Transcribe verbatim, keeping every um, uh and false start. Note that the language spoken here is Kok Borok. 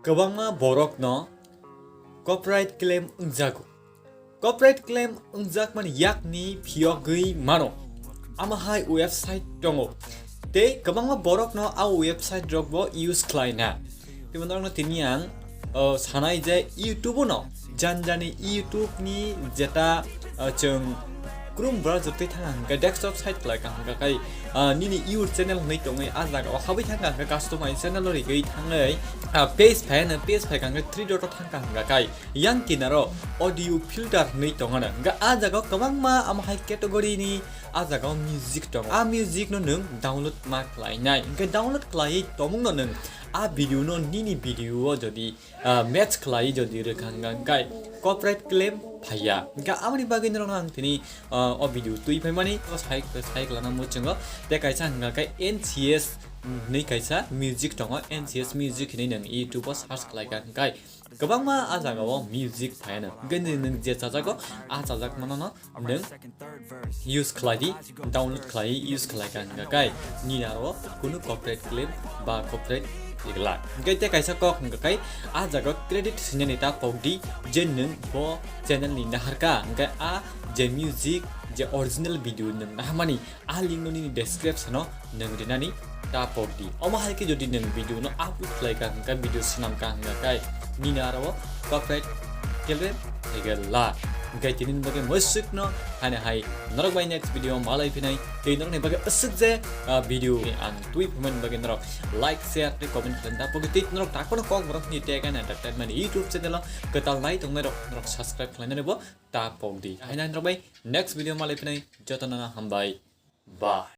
Kwbangma borokno copyright claim wngjago. Copyright claim wngjakmani yakni phiyogwi mano. Amo hai website tongo. Tei kwbangma borokno a website rokbo use khlaina. Tei norokno tini ang, o, sanai je YouTube no, janjani YouTube ni jeta, o, chwng Chrome browser twi thang hwnkhe desktop site khlai ka hwnkhe kai, o, nini your channel hwnwi tongwi a jaga o habwi thang ka hwnkhe customize channel o rigwi thangwi, o, page phai hwnkhe page phai ka hwnkhe three dot o thang ka hwnkhe kai yang kinaro audio filter hwnwi tongo no. Hwnkhe a jaga o kwbangma amo hai category ni a jaga o music tongo. A music no nwng download ma khlainai. Hwnkhe download khlaiwi tongmung no nwng a video no nini video o jodi, ah, match khlai jodi rwkha hwnkha hwnkhe copyright claim phaiya. Hwnkhe aboni bagwi norokno ang tini, ah, o video twi phaimani o sai, sai kwlana muchungo. Tei kaisa hwnkha khe N C S hwnwi kaisa music tongo, N C S music hwnwi nwng YouTube o search khlaikha hwnkhe kwbangma a jaga o music phaiano. Hwnkhe nwng je chajago a chajak mano no nwng use khlai di, download khlai use khlai ka hwnkha kai nini aro kunu copyright claim ba copyright rigla. Hwnkhe tei kaisa kok hwnkha kai a jaga credit swinani ta pok di je nwng bo channel ni naharka, hwnkhe a je music je original video nwng naharmani a link no nini description o nwng rinani ta pok di. Omo hai khe jodi nwng video no upload khlai ka hwnkha, video swnam ka hwnkha kai nini aro copyright claim thaigerla. Hwnkhe tini bagwi mwswk no haino hai norok bai next video malai phinai tei norokni bagwi aswk je, ah, video ang twi phaimani bagwi norok like, share tei comment khlai ta pok di. Tei norok takhorno kok borok ni tei kaina entertainment YouTube channel o kwtal nai tongnai rok norok subscribe khlainani bo ta pok di. Haino norok bai next video malai phinai jotono hambai. Bye.